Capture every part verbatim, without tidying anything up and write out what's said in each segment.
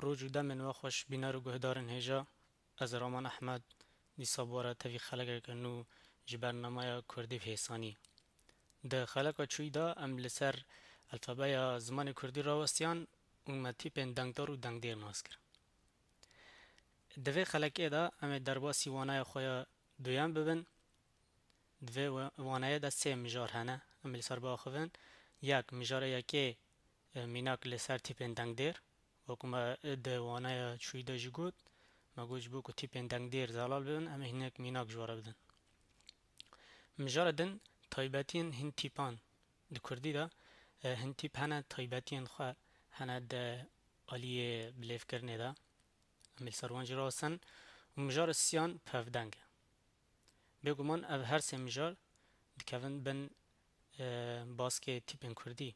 Roj û demên we xweş bîner û guhdarên hêja. Ez Raman Ehmed, dîsa bi we re tevî xelekeke nû ji bernameya Kurdî bi hêsanî. Di xeleka çûyî de em li ser alfabeya zimanê Kurdî rawestiyan û me tîpên dengdar û dengdêr nas kir. Di vê xelekê de em ê derbasî waneya xwe ya duyem bibin. Di vê wa-, waneyê de sê mijar hene. Em ê li ser biaxivin. Yek, mijara yekê, e, mînak li ser tîpên dengdêr. Wekû me di waneya çûyî de jî got, me got ji bo ku tîpên dengdêr zelal bibin, em ê hinek mînak ji we re bidin. Mijara din, taybetiyên hin tîpan. Di kurdî de, e, hin tîp hene, taybetiyên xwe hene di aliyê bilêvkirinê de. Em ê li ser wan jî rawestin. Û mijara siyan pevdeng e. Bêguman ev her sê mijar dikevin bin, e, baskê tîpên kurdî.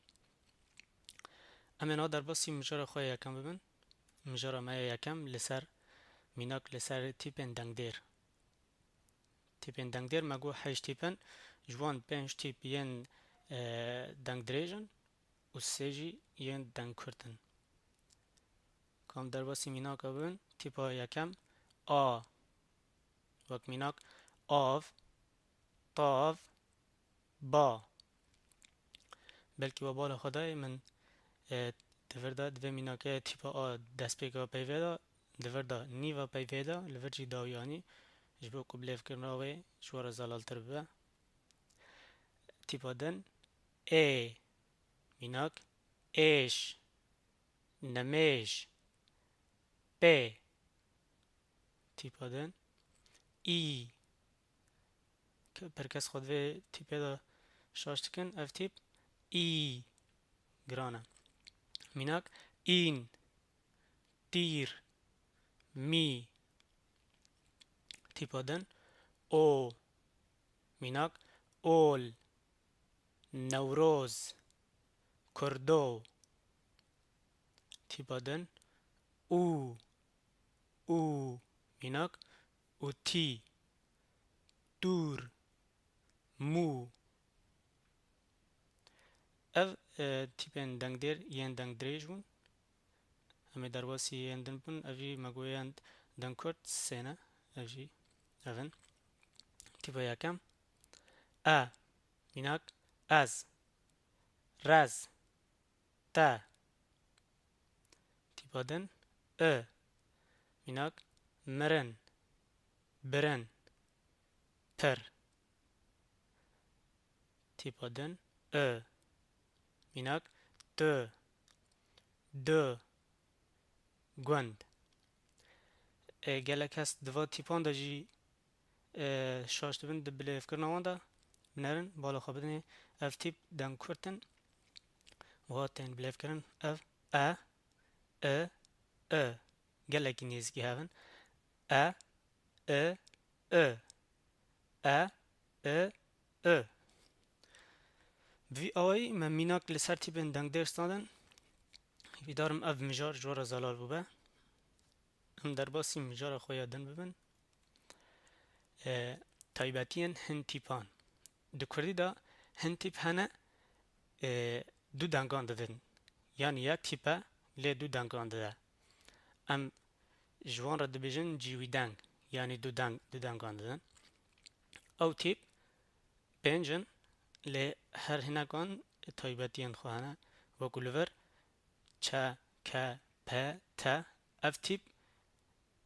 Em ê niha derbasî mijara xwe ya yekem bibin. Mijara me ya yekem li ser, mînak li ser tîpên dengdêr. Tîpên dengdêr me got heşt tîp in. Ji wan pênc tîp yên, e, dengdirêj in û sê jî yên dengkurt in. Ka em derbasî mînaka bibin, tîpa yekem, a. Wek mînak, av, tav, ba. Belkî we bala xwe dayê min, e, di vir de, di vê mînakê tîpa a destpêka peyvê de, di vir de nîva peyvê de, li vir jî dawî anî, ji bo ku bilêvkirina wê ji we re zelaltir bibe. Tîpa din, ê. Mînak, êş, nemêj, pê. Tîpa din, î. Ke-, per kes xwe di vê tîpê de şaş dikin, ev tîp î giran e. Mînak, în, tîr, mî. Tîpa din, o. Mînak, ol, newroz, kurdo. Tîpa din, û, û. Mînak, utî, tûr, mû. Ev, e, tîpên dengdêr yên dengdirêj bûn. Em ê derbasî yên din bûn. Ev jî me got yên dengkurt sê ne. Ev jî ev in. Tîpa yekem. E. Mînak, ez. Rez. Te. Tîpa din, i. Mînak, mirin, birin, pir. Tîpa din, i. Mînak, tu, du, gund. E, gelek kes di va tîpan de jî, e, şaş dibin di bilêvkirina wan de. Binerin, bala xwe bidinê. Ev tîp dengkurt in. Wiha tên bilêvkirin. Ev, e, i, i. Gelekî nêzîkî hev in. E, i, i. E, i, i. Bi vî awayî me mînak li ser tîpên dengdêr standin. Hîvîdar im ev mijar ji we re zelal bûbe. Em derbasî mijara xwe ya din bibin. E, taybetiyên hin tîpan. Di kurdî de hin tîp hene, e, du dengan didin. Yanî yek tîp e, lê du dengan dide. Em ji wan re dibêjin cîwîdeng, yanî du deng, du dengan didin. Ew tîp pênc in, lê her hinekan taybetiyên xwe hene. Wekû li vir, çe, ke, pe, te. Ev tîp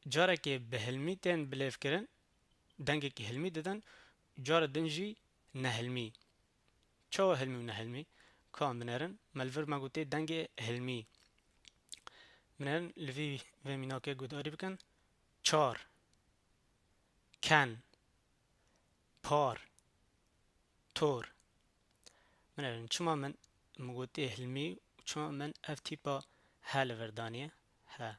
carekê bi hilmî tên bilêvkirin, dengekî hilmî didin, cara din jî nehilmî. Çawa hilmî û nehilmî? Ka em binerin, me li vir me gotê dengê hilmî. Binerin, li vî vê mînakê guhdarî bikin. Çar, ken, par, tor. Binerin, çima min, min gotê hilmî û çima min ev tîpa he li vir daniye? He.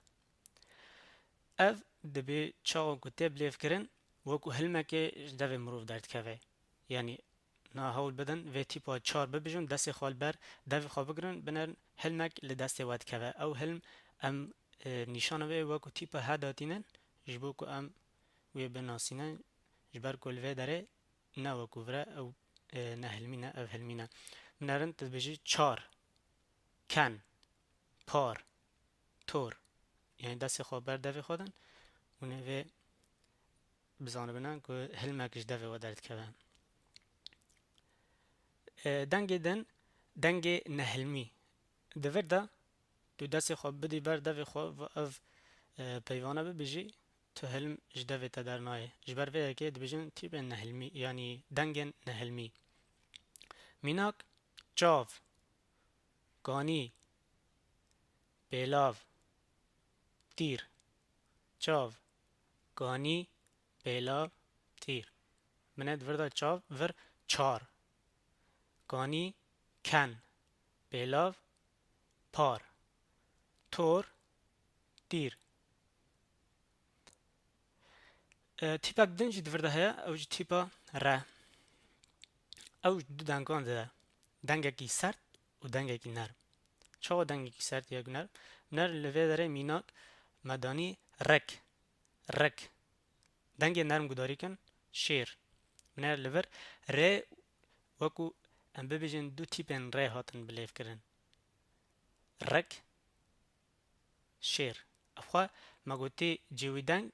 Ev dibê çawa ku tê bilêvkirin, wekû hilmekê ji devê mirov derdikeve. Yanî, niha hewl bidin vê tîpa çar bibêjin, destê xwe li ber devê xwe bigirin, binerin, hilmek li destê we dikeve. Ew hilm em, e, nîşana wê wekû tîpa he datînin, ji bo ku em wê binasînin, ji ber ku li vê derê ne wekû vir e, ew, e, ne hilmî ne, ev hilmî ne. Binerin, tu dibêjî çar, ken, par, tor, yanî destê xwe ber devê xwe din, hûn ê vê bizanibin ku hilmek ji devê we derdikeve. E, dengê din, dengê nehilmî. Di vir de tu destê xwe bidî ber devê xwe ve ev, e, peyvane bibêjî, tu hilm ji devê te dernayê. Ji ber vê yekê dibêjin tîpên nehilmî, yanî dengên nehilmî. Mînak, çav, kanî, pêlav, tîr. Çav, kanî, pêlav, tîr. Binêr di vir de çav, vir çar. Kanî, ken, pêlav, par. Tor, tîr. E, tîpek din jî di vir de heye, ew jî tîpa re. Ew ji du dengan dide. Dengekî sert û dengekî nerm. Çawa dengekî sert ya nerm? Binêr li vê derê mînak me danî rik. Rik. Dengê nerm gudarî kin, şêr. Binêr li vir rê, wekû em bibêjin du tîpên rê hatin bilêvkirin. Rik, şêr. Ev xwe me gotî cêwîdeng,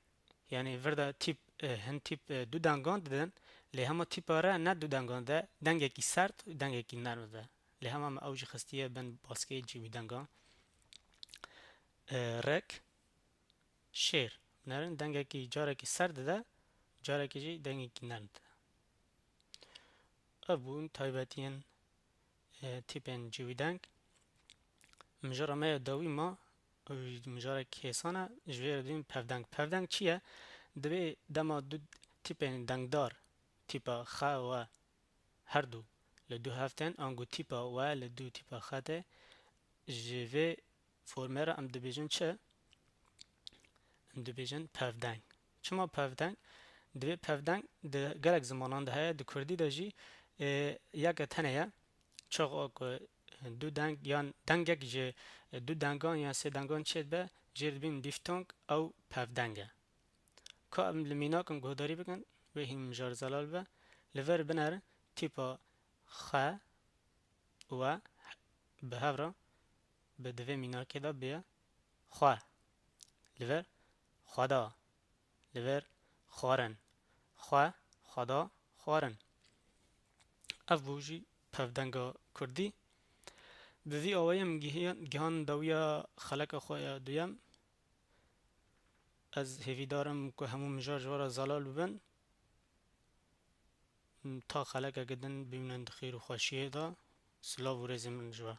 yanî vir de tîp, e, hin tîp, e, du dengan didin, lê hema tîpa re ne du dengan de, dengekî sert û dengekî nerm de. Lê hema me ew jî xistiye bin baskê cêwîdengan. E, rik, şêr. Binêrin dengekî carekî sert dide, carekî jî dengekî nerm dide. Ev bûn taybetiyên, e, tîpên cêwîdeng. Mijara me ya dawî ma, ew jî mijarek hêsan e, ji vê re dibîn pevdeng. Pevdeng çi ye? Divê dema du tîpên dengdar, tîpa xe we, her du li du hev tên, ango tîpa we li du tîpa xe tê, ji vê formê re em dibêjin çi? Em dibêjin pevdeng. Çima pevdeng? Divê pevdeng di gelek zimanan de heye, di kurdî de jî, e, yeke tenê ye. Çaxa ku du deng yan dengek ji du dengan yan sê dengan çêdibe, jê dibîn dîftong, ew pevdeng e. Ka em li mînakin guhdarî bikin, wê hîn mijar zelal be. Li vir binêrin tîpa xe, we bi hev re bi di vê mînakê de bê xwe. Li vir xweda. Li vir xwarin. Xwe, xweda, xwarin. Ev bû jî pevdenga kurdî. Bi vî awayî em gihiyan, gihan dawiya xeleka xwe ya duyem. Ez hêvîdar im ku hemû mijar ji we re zelal bibin. Ta xelekeke din bimînin di xêr û xweşiyê de. Silav û rêzên min ji we.